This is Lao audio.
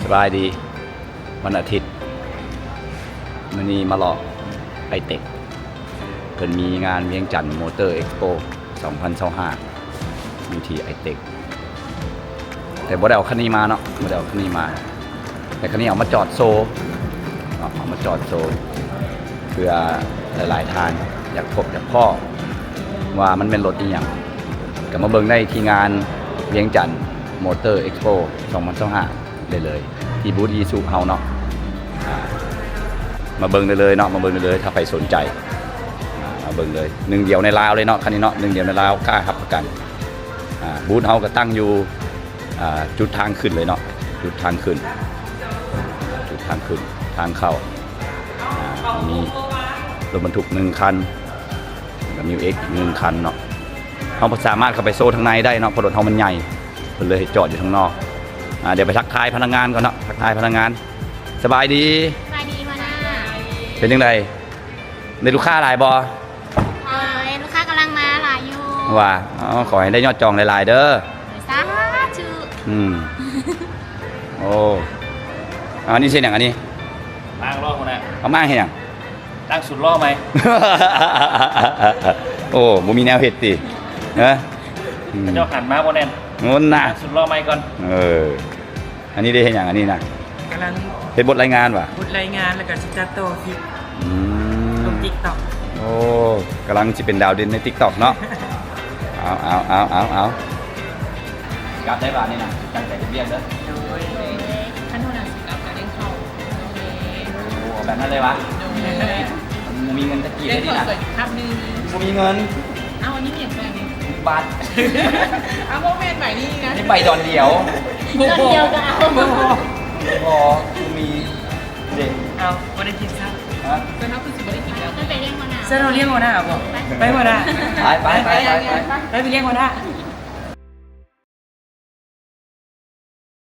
ສະບາຍດີ ວັນອາທິດ ມື້ນີ້ມາເລາະໄອເຕັກ ເພິ່ນມີງານວຽງຈັນມໍເຕີເອັກສໂປສອງພັນຊາວຫ້າ ຢູ່ທີ່ໄອເຕັກ ແຕ່ບໍ່ໄດ້ເອົາຄັນນີ້ມາເນາະ ບໍ່ໄດ້ເອົາຄັນນີ້ມາ ແຕ່ຄັນນີ້ເອົາມາຈອດໂຊເນາະ ເອົາມາຈອດໂຊ ເພື່ອຫຼາຍໆທ່ານຢາກພົບຢາກພໍ້ວ່າມັນແມ່ນລົດອີ່ຫຍັງ ກໍມາເບິ່ງໄດ້ທີ່ງານວຽງຈັນມໍເຕີເອັກສໂປສອງພັນຊາວຫ້າ ໄດ້ເລີຍ ທີ່ບູດອີຊູເຮົາເນາະ ອ່າ ມາເບິ່ງໄດ້ເລີຍເນາະ ມາເບິ່ງໄດ້ເລີຍ ຖ້າໃຜສົນໃຈ ອ່າ ມາເບິ່ງເລີຍ ໜຶ່ງດຽວໃນລາວເລີຍເນາະ ຄັນນີ້ເນາະ ໜຶ່ງດຽວໃນລາວ ກ້າຮັບປະກັນ ອ່າ ບູດເຮົາກໍຕັ້ງຢູ່ ອ່າ ຈຸດທາງຂຶ້ນເລີຍເນາະ ຈຸດທາງຂຶ້ນ ຈຸດທາງຂຶ້ນ ທາງເຂົ້າ ອ່າ ມີລົດບັນທຸກໜຶ່ງຄັນ ແລ້ວກໍມິວເອັກອີກໜຶ່ງຄັນເນາະ ເຮົາບໍ່ສາມາດເຂົ້າໄປໂຊທາງໃນໄດ້ເນາະ ເພາະລົດເຮົາມັນໃຫຍ່ ເພິ່ນເລີຍໃຫ້ຈອດຢູ່ທາງນອກ ອ່າ ດຽວໄປທັກທາຍພະນັກງານກ່ອນເນາະ ທັກທາຍພະນັກງານ ສະບາຍດີ ສະບາຍດີຫົວໜ້າ ເປັນຈັ່ງໃດ ໄດ້ລູກຄ້າຫຼາຍບໍ່? ເອີ ລູກຄ້າກຳລັງມາຫຼາຍຢູ່ ວ່າ ເອົາ ຂໍໃຫ້ໄດ້ຍອດຈອງຫຼາຍໆເດີ ສາທຸ ອືມ ໂອ້ ອັນນີ້ຊິຫຍັງອັນນີ້? ມ້າງລໍ້ ຫົວໜ້າ ເອົາມ້າງເຮັດຫຍັງ? ຕັ້ງຊຸດລໍ້ໃໝ່ ໂອ້ ບໍ່ມີແນວເຮັດຕິ ຮະ ອືມ ເຂົາເຈົ້າຫັນມາບໍ່ແໜ້ນ ໂອ້ນະ ຕັ້ງຊຸດລໍ້ໃໝ່ກ່ອນ ເອີ ອັນນີ້ໄດ້ເຮັດຫຍັງອັນນີ້ນະ? ກຳລັງເຮັດບົດລາຍງານຫວາ? ບົດລາຍງານ ແລ້ວກໍຊິຕັດຕໍ່ຄລິບ ອືມ ລົງຕິກຕັອກ ໂອ້ ກຳລັງຊິເປັນດາວເດັ່ນໃນຕິກຕັອກເນາະ ເອົາ ເອົາ ເອົາ ເອົາ ກັບໄດ້ບາດນີ້ນະ ຕັ້ງໃຈເຮັດວຽກເດີ ໂດຍ ຄັນຫົວໜ້າຊິກັບກໍເລັ່ງເຂົ້າ ໂອ້ ເອົາແບບນັ້ນເລີຍຫວາ? ໂດຍ ບໍ່ມີເງິນຈັກກີບເລີຍນີ້ນະ ຂໍສວຍອີກຄັບໜຶ່ງ ບໍ່ມີເງິນ ເອົາ ອັນນີ້ມີຫຍັງແບບນີ້? ບັດ ເອົາ ບໍ່ແມ່ນໃບນີ້ນະ ນີ້ໃບດອນດຽວ ດອນດຽວກໍເອົາ ບໍ່ພໍ ບໍ່ມີເດ້ ເອົາ ບໍ່ໄດ້ກິນຊ້ຳ ຮະ ເພິ່ນເຮົາຄືຊິບໍ່ໄດ້ກິນແລ້ວ ເພິ່ນໄປລ້ຽງຫົວໜ້າ ເຊີນເຮົາລ້ຽງຫົວໜ້າບໍ? ໄປ ໄປຫົວໜ້າ ໄປ ໄປ ໄປ ໄປ ໄປ ໄປ ໄປລ້ຽງຫົວໜ້າ